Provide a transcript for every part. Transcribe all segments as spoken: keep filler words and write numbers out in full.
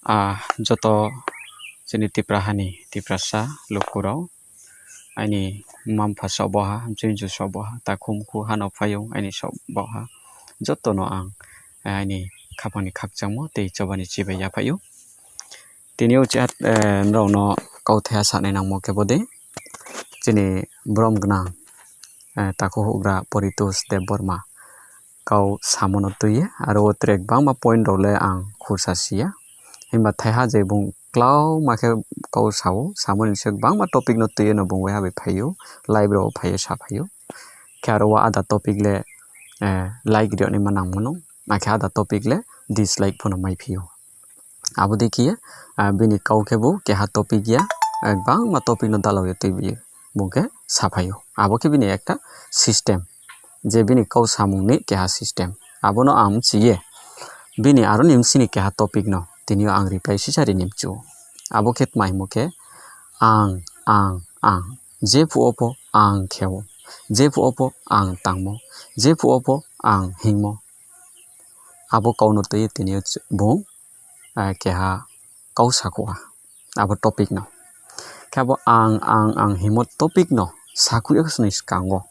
Ah, joto chini Tipra ha ni Tiprasa luku rao, aini mma-mpha saoh baoh ha, mchunju saoh baoh ha, takhu mkhu ha no phaiyong aini saoh baoh ha, joto no ang, eh, aini khaphang ni khakchangmo tei choba ni chibai yaphaih ou. Tini yo chiha, eh, nrao no kauthai ha sanai nangmo khe bo dei, chini brom gnang, eh, takhu houhgra Poritos Debbarma kau samo no tui ye, aro wo tre gbangma point rao le ang khursa si ya. Himba thaiha je bung klauma khe kau sa ou, samo ni se gbangma topic no tui ye no bung waiha bai phai ou, live rao wo phai ye saphai ou. Khe aro wo áda topic le, eh, like ri yag naima nangmo no, akhe áda topic le dislike pho no maiphi ou. Abo dei khe ye, ah, bini kau khebu keha topic ya, eh, gbangma topic no dalau ye tuibi ye bung khe saphai ou. Abo khe bini ekta system, je bini kau samung ni keha system. Abo no ang mchi ye, bini aro ni bsing ni keha topic no tini yo ang reply sisa ri ni mchu ou. Abo khe tma hingmo khe, ang, ang, ang. Jephuh wo pho ang khe ou. Jephuh wo pho ang tangmo. Jephuh wo pho ang hingmo. Abo kau no tui ye tini yo bung, eh, keha kau sakhouh ha. Abo topic no. Khe abo ang, ang, ang hingmo topic no sakhouh ya khe sini skang wo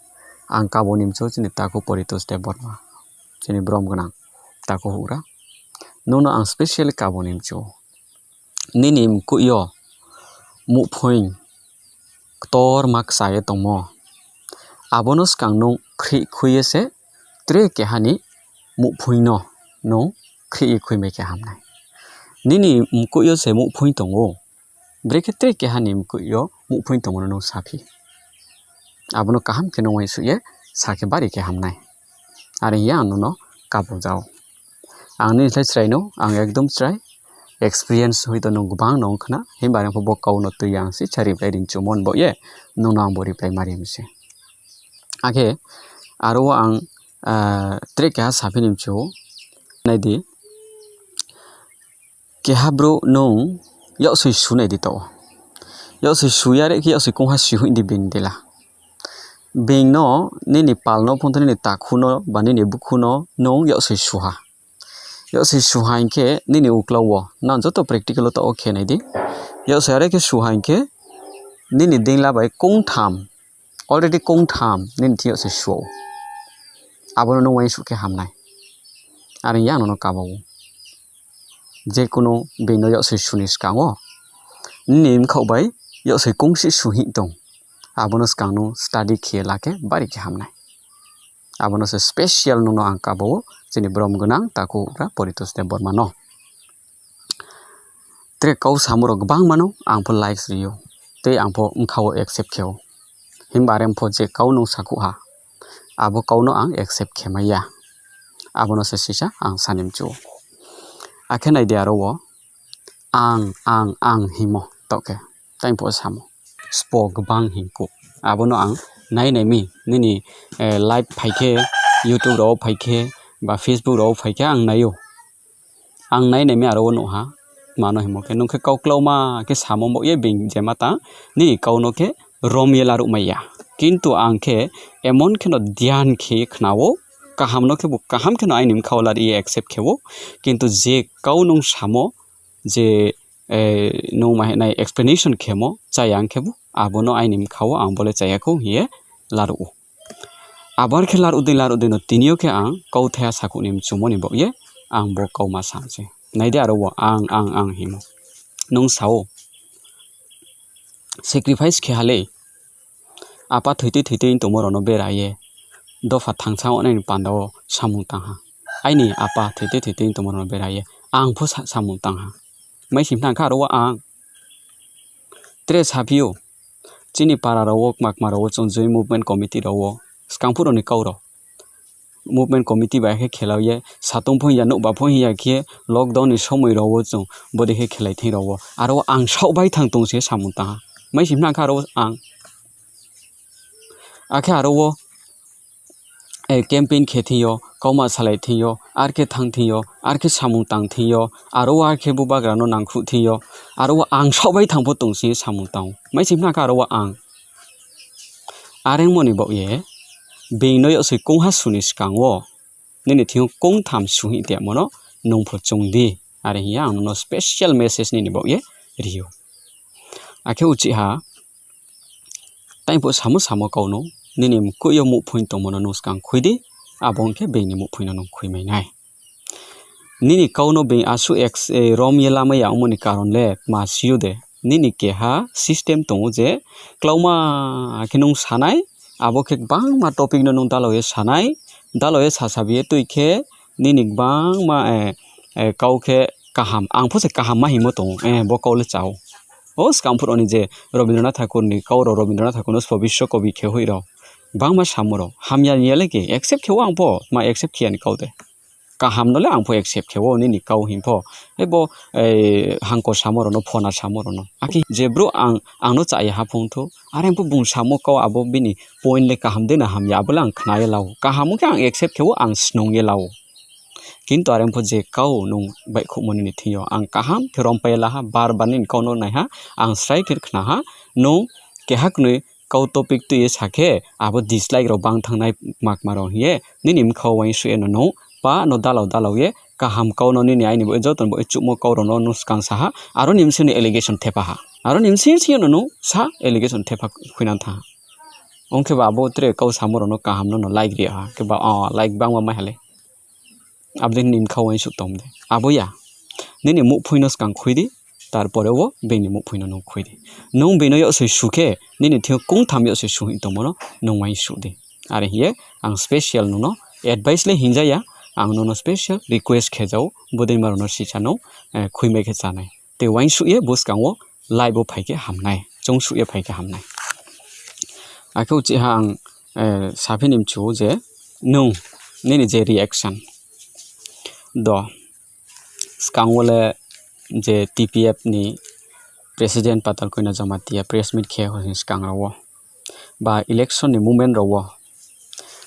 ang kabo ni mchu ou chini takhu Poritos Debbarma, chini brom gnang takhu houhgra. Nung no ang specially kabo ni mchu ou. Nini mkoih yo muhphoing ktorma kcha ye tongmo. Abo no skang nung khrih khui ye se tre keha ni muhphoing no nung khrih ye khui mai khe ham nai. Nini mkoih yo se muhphoing tong ou. Brekhe tre keha ni mkoih yo muhphoing tongmo no nung saphi. Abo no kaham khe nung uaingsouh ye sa khe bari khe ham nai. Are hing ye ang nung no kabo jao. Ang nini slái chrai no, ang ekdom chrai. Experience hoito nung gbang no ong khna, himba are pho bo kau no tui ye ang sisa reply ri mchumo ni baoh ye, nung no ang bo reply ma ri mi se. Akhe, aro wo ang, ah, tre keha saphi ni mchu ou, nai di. Keha brouh nung yaksoi su nai di taoh wo. Yaksoi su ya re khe yaksoi kongha si hoih di being dela. Being no nini pal no phung tho nini takhu no ba nini bkhu no nung yaksoi su ha. Yaksoi su ha hing khe nini uklau wo, nang joto practical wo taoh wo khe nai di. Yaksoi are khe su ha hing khe nini deingla bai kongtham, already kongtham nini thing yaksoi su ou. Abo no nung uaingsouh khe ham nai. Are hing ye ang nung no kabo ou. Je kuno being no yaksoi su ni skang wo, nini bkhaoh bai yaksoi kongsi su hing tong, abo no skang nung study khe la khe bari khe ham nai. Abo no se special nung no ang kabo ou, chini brom gnang takhu houhgra Poritos Debbarma no. Tre kau samo rao gbangma no ang pho likes ri ou, tei ang pho bkha wo accept khe ou. Himba are pho je kau nung sakhouh ha, abo kau no ang accept khe mai ya. Abo no se sisa ang sa ni mchu ou. Akhe nai di aro wo, ang, ang, ang hingmo taoh khe, tei pho samo. Sbo gbang hing khe. Abo no ang nai nai mi, nini, eh, live phai khe, YouTube rao wo phai khe, ba Facebook rao wo phai khe ang nai ou. Ang nai nai mi aro wo nuh ha, mano hingmo khe, nung khe kau klauma khe samo baoh ye being je ma tang, nini kau no khe rom ye laruh mai ya. Kintu ang khe emon kheno dhyan khe khna ou, kaham no khebu kaham kheno aini bkha wo lari ye accept khe ou, kintu je kau nung samo, je, eh, nung ma hinai explanation khemo, chaya ong khebu, abo no aini bkha wo ang bo le chaya khou hing ye laruh ou. Abo are khe laruh dei, laruh dei no tini yo khe ang kauthai ha sakhouh ni mchumo ni baoh ye, ang bo kauma sa se. Nai di aro wo ang, ang, ang hingmo. Nung sa ou, sacrifice khe ha lei. Apa thoitui thoitui tongmo rao no bera ye, dopha thangsa ongnai ni panda wo samung tang ha. Aini apa thoitui thoitui tongmo rao no bera ye, ang pho sa-, samung tang ha. Mai sing khna khe aro wo ang. Tre saphi ou, chini para rao wo, kma kma rao wo, chung join movement committee rao wo, skang phuh rao ni kau rao. Movement committee bai khe khelai ye, satung pho hing ya, nouhba pho hing ya khe, lockdown ni somoi rao wo chung bodei khe khelai thing rao wo. Aro wo ang saoh bai thang tong se samung tang ha. Mai sing khna khe aro wo ang. Akhe aro wo, eh, campaign khe thing yo, kauma salai thing yo, ar khe thang thing yo, ar khe samung tang thing yo, aro wo ar khe bubagra no nangkhruh thing yo, aro wo ang saoh bai thang pho tong se samung tang ou. Mai sing khna khe aro wo ang. Are ongmo ni baoh ye, being no yaksoi kongha su ni skang wo, nini thing yo kongtham su hing tongmo no nung pho chung di. Are hing ye ang nono special message nini baoh ye ri ou. Akhe uchih ha, tang phuh samo samo kau no, nini mkoih yo muhphoing tongmo no nung skang khui di, abo ong khe being ni muhphoing no nung khui mai nai. Nini kau no being asuh ex-, eh, rom ye lamai ya ongmo ni karon le tma si ou de? Nini keha system tong ou je, klauma khe nung sa nai, abo khe gbangma topic no nung dalao ye sa nai, dalao ye sasabi ye tui khe, nini gbangma, eh, eh, kau khe kaham, ang pho se kaham ma hingmo tong ou, eh, bo kau le chá ou. O skang phuh rao ni je Rabindranath Thakur ni kau rao, Rabindranath Thakur no sbo biswo kobi khe hoih rao, gbangma samo rao hamya ni ya le ke accept khe ou, ang pho tma accept khe ya ni kau de. Kaham no le ang pho accept khe ou, nini kau hing pho. Ebo, eh, hangko samo rao no, phona samo rao no. Akhe je brouh ang, ang no cha ye haphung thou, are pho bung samo kau abo bini point le kaham dei na hamya, abo le ang khna ye la ou. Kaham ong khe ang accept khe ou, ang snung ye la ou. Kintu are pho je kau nung baihkhouhmo nini thing yo ang kaham khe rompai ye la ha, bar bar nini kau no nai ha, ang srai khe khna ha, nung keha knoi kau topic tui ye sa khe, abo dislike rao bang thanng nai kma kma rao hing ye, nini bkha wo uaingsouh ye no nung, pa no dalao dalao ye, kaham kau no nini aini bo joto bo chuhmo kau rao no nung skang sa ha, aro ni bsing ni allegation thepha ha. Aro ni bsing sing yo no nung sa allegation thepha khuinang thanng ha. Ong khe ba abo tre kau samo rao no kaham no no like ri ha, khe ba, o, like bangma mai ha le. Abo dei nini bkha uaingsouh tong de. Abo ya. Nini muhphoing no skang khui di, tarpore wo being ni muhphoing no nung khui di. Nung being no yaksoi su khe, nini thing yo kungtham yaksoi su hing tongmo no nung uaingsouh di. Are hing ye, ang special nung no advice le hingja ya, ang nung no special request khe jao, bodei ma rao no sisa nung, eh, khuimai khe chá nai. Tei uaingsouh ye buskang wo live wo phai khe ham nai, choungsouh ye phai khe ham nai. Akhe uchih ha ang, eh, saphi ni mchu ou je, nung, nini je reaction. Do, skang wo le je T P F ni president Patal Koina Jamatia press meet khe hor hing skang rao wo, ba election ni moment rao wo,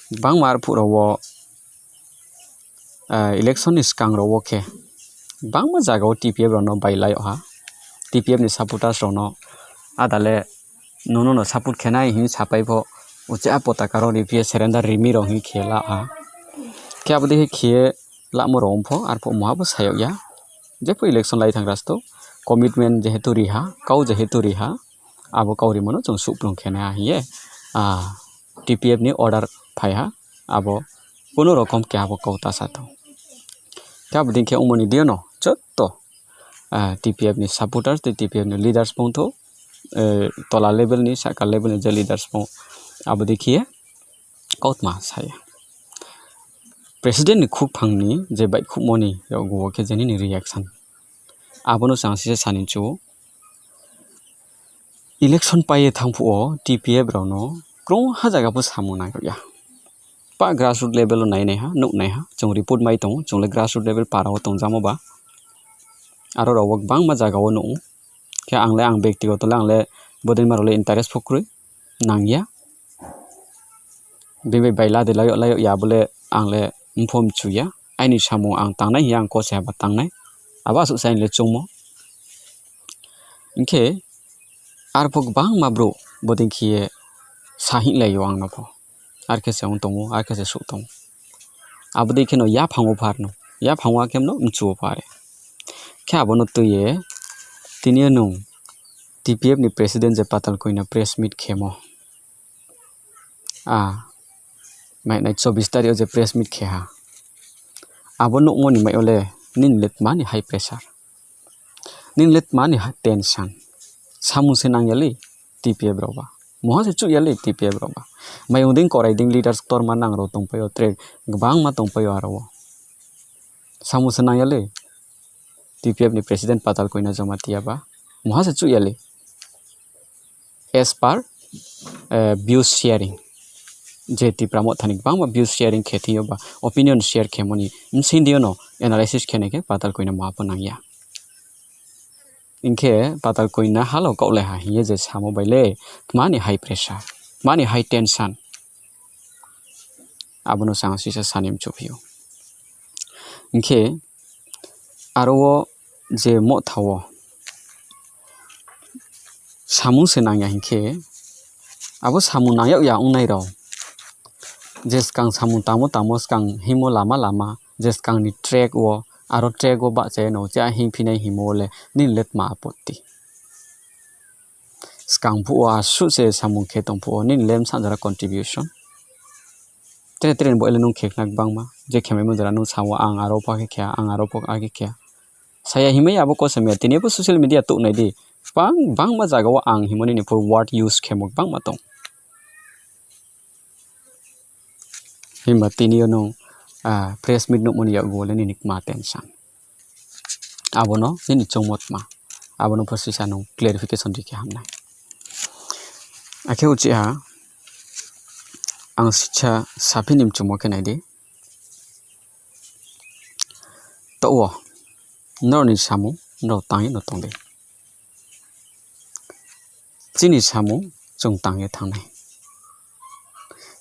gbangma arphuh rao wo, eh, election ni skang rao wo khe, gbangma zaga wo T P F rao no bailai yag ha. T P F ni supporters rao no, ada le, nung no no support khe nai hing sapai pho, uchih a potaka rao riphi ye surrender ri mi rao hing khe la ha. Khe abo dei khe khe ye lamo rao ong pho, arphuh muha bo sa yag ya. Jepho election lai thanng gra sto, commitment jehetu ri ha, kau jehetu ri ha, abo kau rimo no chung suhplung khe nai ha hing ye, ah, T P F ni order phai ha, abo kuno rokom keha bo kau ta sa tong. Khe abo dei khe ongmo ni deing yo no joto, ah, T P F ni supporters tei T P F ni leaders pho ong thou, eh, tola level ni, sahka level ni je leaders pho abo dei khe ye kautma sa ya. President ni khukphang ni je baihkhouhmo ni yakgu wo khe je nini reaction, abo no se ang sisa sa ni mchu ou. Election pai ye thanng phuh wo T P F rao no krungha zaga pho samung nang yag ya. Pa grassroot level wo nai nai ha, nuh nai ha, chung report mai tong ou, chung le grassroot level para wo tongjamo ba. Aro rao wo gbangma zaga wo nuh ou. Khe ang le ang bektigoto le ang le bodei ma rao le interest pho kroi nang ya. Bini bai baila de lai yag, lai yag ya bo le ang le mpho mchu ya. Aini samung ang tangnai hing ye ang kose haba tangnai. Abo asuh se aini le choungmo. Hing khe arphuh gbangma brouh bodei khe ye sa hinglai yo ang no pho. Ar khe se ong tong ou, ar khe se suh tong ou. Abo dei khe no yaphang wo phar no, yaphang wo akhe no mchu wo phar. Khe abo no tui ye, tini yo nung T P F ni president je Patal Koina press meet khemo. A, mai nai chobbish tarik wo je press meet khe ha. Abo nuhmo ni mai yo le, nini le tma ni high pressure. Nini le tma ni ha-, tension. Samung se nang ya le, T P F rao ba. Mungha se chuh ya le, T P F rao ba. Mayung dei korai dei leaders ktorma nang rao tongpai yo, tre gbangma tongpai yo aro wo. Samung se nang ya le, T P F ni president Patal Koina Jamatia ba. Mungha se chuh ya le. As per, eh, views sharing. Je Tipra Motha ni gbangma views sharing khe thing yo ba, opinion share khemo ni bsing di yo no analysis khe nai khe Patal Koina mungha pho nang ya. Hing khe Patal Koina halo kaohlai ha hing ye je samo bai le, tma ni high pressure, tma ni high tension. Abo no se ang sisa sa ni mchu phi ou. Hing khe aro wo je Motha wo samung se nang ya hing khe, abo samung nang yag ya ongnai rao, je skang samung tangmo tangmo, skang hingmo lama lama, je skang ni track wo, Aro track wo bahcha ye no, uchih a hingphi nai hingmo wo le nini le tma apotti. Skang phuh wo asuh se samung khe tong phuh wo, nini le bsa jora contribution. Tre tre ni bo le nung khe khna gbangma, je khemaimo jora nung sa wo ang aro pho akhe khe, ang aro pho akhe khe. Saya himai abo kau samya, tini bo social media tuh nai di. Bang, bangma zaga wo ang himo nini pho word use khemo gbangma tong. Himba tini yo nung, ah, press meet nuhmo ni yakgu le nini kma tension. Abo no nini choungmo tma. Abo no pho sisa nung clarification ri khe ham nai. Akhe uchih ha, ang sisa saphi ni mchumo khe nai di. Taoh wo, nrao ni samung, nrao tang ye no tong di. Chini samung chung tang ye thanng nai.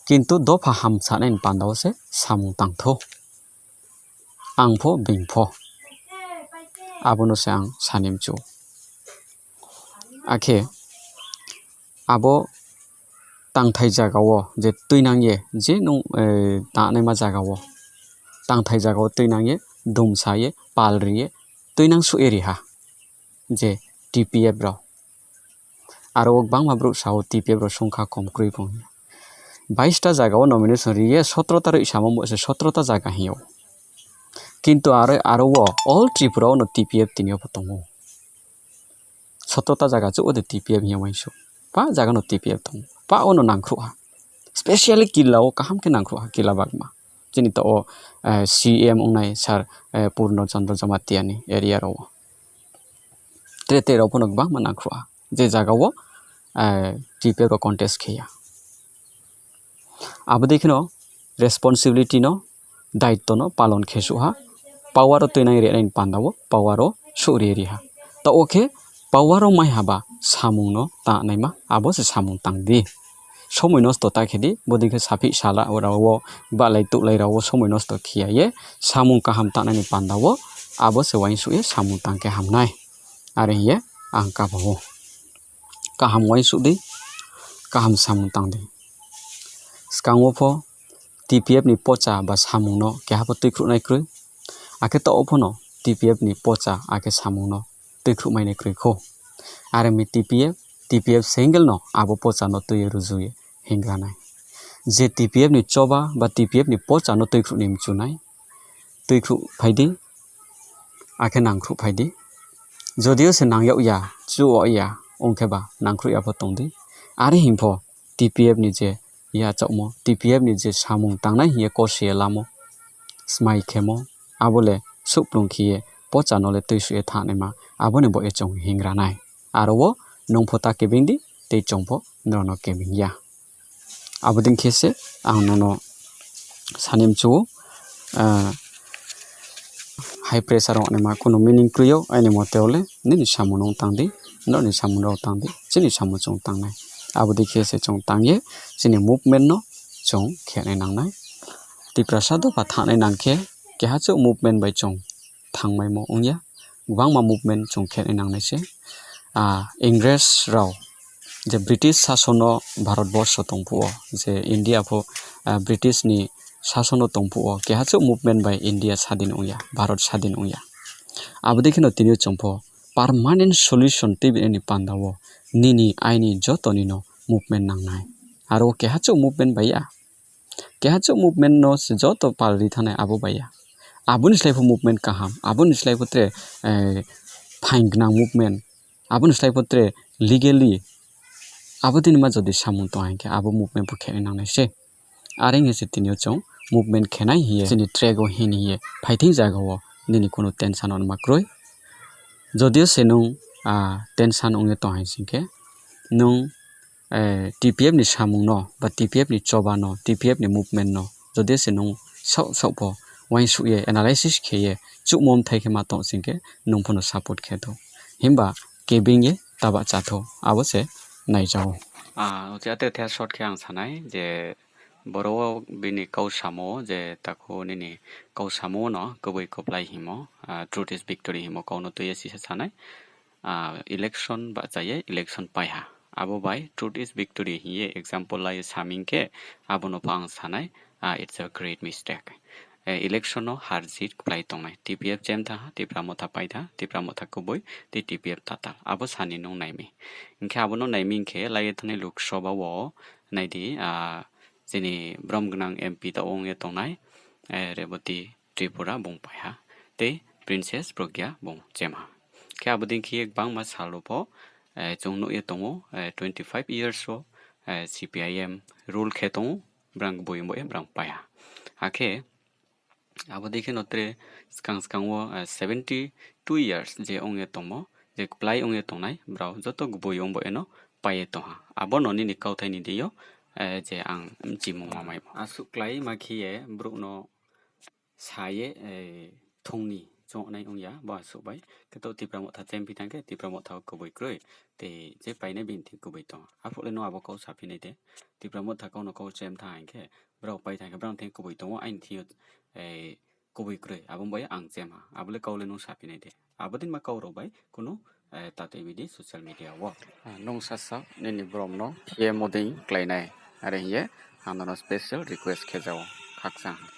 Kintu dopha hamsanai ni panda wo se samung tang thou. Ang pho, being pho. Abo no se ang sa ni mchu ou. Akhe, abo tangthai zaga wo je tuinang ye, je nung, eh, tangnaima zaga wo, tangthai zaga wo tuinang ye, dumsa ye, pal ri ye, tuinang suh ye ri ha. Je T P F rao. Aro wo gbangma brouh sa ou T P F rao sungkha kom kroi phung. Bais ta zaga wo nomination ri ye, sotro ta roi samo bo se sotro ta zaga hing ou. Kintu aro, aro wo all Tripura wo no T P F tini yo pho tong ou. Sotro ta zaga chouh wo de T P F hing ye uaingsouh. Pah zaga no T P F tong ou. Pah wo no nangkhruh ha. Specially Killa wo kaham khe nangkhruh ha, Killa bagma. Chini taoh wo, eh, C M ongnai sir, eh, Purno Chandra Jamatia ni area rao wo. Tre tre rao pho no gbangma nangkhruh ha. Je zaga wo, eh, T P F rao contest khe ya. Abo dei kheno responsibility no, daitto no palon khe suh ha. Power wo tuinang rinai ni panda wo power wo suh ri ri ha. Taoh wo khe power wo mai haba samung no tangnaima, abo se samung tang di. Somoi nosto ta khe di, bodei khe saphih sala rao wo, bahlai tuhlai rao wo somoi nosto khe ya ye, samung kaham tangnai ni panda wo, abo se uaingsouh ye samung tang khe ham nai. Are hing ye ang kaba ou. Kaham uaingsouh di, kaham samung tang di. Skang wo pho T P F ni pocha ba samung no keha pho tuikhruh nai kroi. Akhe taoh wo pho no T P F ni pocha akhe samung no tuikhruh mai nai kroi khou. Are mi T P F, T P F single no abo pocha no tui ye ruju ye hingra nai. Je T P F ni choba ba T P F ni pocha no tuikhruh ni mchu nai, tuikhruh phai di, akhe nangkhruh phai di. Jodi yo se nang yag ya, chuh yag ya, ong khe ba nangkhruh ya pho tong di. Are hing pho T P F ni je yachaohmo, T P F ni je samung tangnai hing ye kose ye lamo, smai khemo, abo le suhplung khe ye pocha no le tuisuh ye thanngnaima, abo ni baoh ye chung hingra nai. Aro wo nung pho ta kebeng di, tei chung pho nrao no kebeng ya. Abo dei khe se ang nono sa ni mchu ou, high pressure ongnaima kuno meaning kroi ou, aini mote wo le nini samung no tang di, nrao ni samung rao tang di, chini samung chung tang nai. Abo dei khe se chung tang ye chini movement no chung khe nai nang nai. Tiprasa dopha thanng nai nang khe, keha chouh movement bai chung thanngmaimo ong ya. Gbangma movement chung khe nai nang nai se. Ingres rao je British sason no Bharat borso tong phuh wo, je India pho, British ni sason no tong phuh wo, keha chouh movement bai India sadin ong ya, Bharat sadin ong ya. Abo dei kheno tini yo chung pho permanent solution tuibi nai ni panda wo nini aini joto ni no movement nang nai. Aro wo keha chouh movement bai ya. Keha chouh movement no se joto pal ri thanng nai abo bai ya. Abo ni slái pho movement kaham, abo ni slái pho tre phaing gnang movement, abo ni slái pho tre legally, abo dei ni ma jodi samung tong ha hing khe abo movement pho khe nai nang nai se. Are hing ye se tini yo chung movement khe nai hing ye chini track wo hing hing ye phai thing zaga wo nini kuno tension ongma kroi. Jodi yo se nung tension ong ye tong ha hing khe, nung T P F ni samung no, ba T P F ni choba no, T P F ni movement no, jodi yo se nung saoh saoh pho uaingsouh ye analysis khe ye chuhmo mthai khe ma tong sing khe, nung pho no support khe thou. Himba kebeng ye ta bahcha thou, abo se naija ou. Uchih ate the short khe ang sa nai je, boro wo bini kau samo je takhu nini kau samo no kubui kuplai hingmo, truth is victory hingmo kau no tui ye sisa sa nai. Election bahcha ye election pai ha. Abo bai truth is victory hing ye example lai ye saming khe, abo no pho ang sa nai, it's a great mistake. election no har jit kplái tongnai. TPF chem thanng ha, Tipra Motha pai thanng ha, Tipra Motha kubui, tei TPF tatal. Abo sa ni nung nai mi. Hing khe abo no nai mi hing khe, lai ye thanngnai Lok Sabha wo nai di, chini brom gnang MP taoh ong ye tongnai, Rebati Tripura bung pai ha. Tei Princess Pragya bung chem ha. Khe abo dei khe ye gbangma sal wo pho, chung nuh ye tong ou, twenty five years wo, CPIM rule khe tong ou, brang gboi ong bo ye brang pai ha. Akhe abo dei khe no tre skang skang wo, seventy two years je ong ye tongmo, je kplái ong ye tongnai, brao joto gboi ong bo ye no pai ye tong ha. Abo no nini kauthai ni deing yo, je ang mchimung ma mai bo. Asuh kláima khe ye brouh no sa ye, thung ni choung nai ong ya, bo asuh bai. Khe taoh Tipra Motha chem phi thanng khe Tipra Motha wo kubui kroi, tei je painai bini thing kubui tong. Arphuh le nung abo kau saphi nai de. Tipra Motha kau no kau chem thanng hing khe, brao pai thanng khe brao thing kubui tong ou, aini thing yo, kubui kroi, abo bai ang chem ha. Abo le kau le nung saphi nai de. Abo dei ma kau rao bai kunu, tatoi bidi social media wo. Nung sasa nini brom no yemo dei klái nai. Are hing ye ang nono special request khe jao. Khakchang.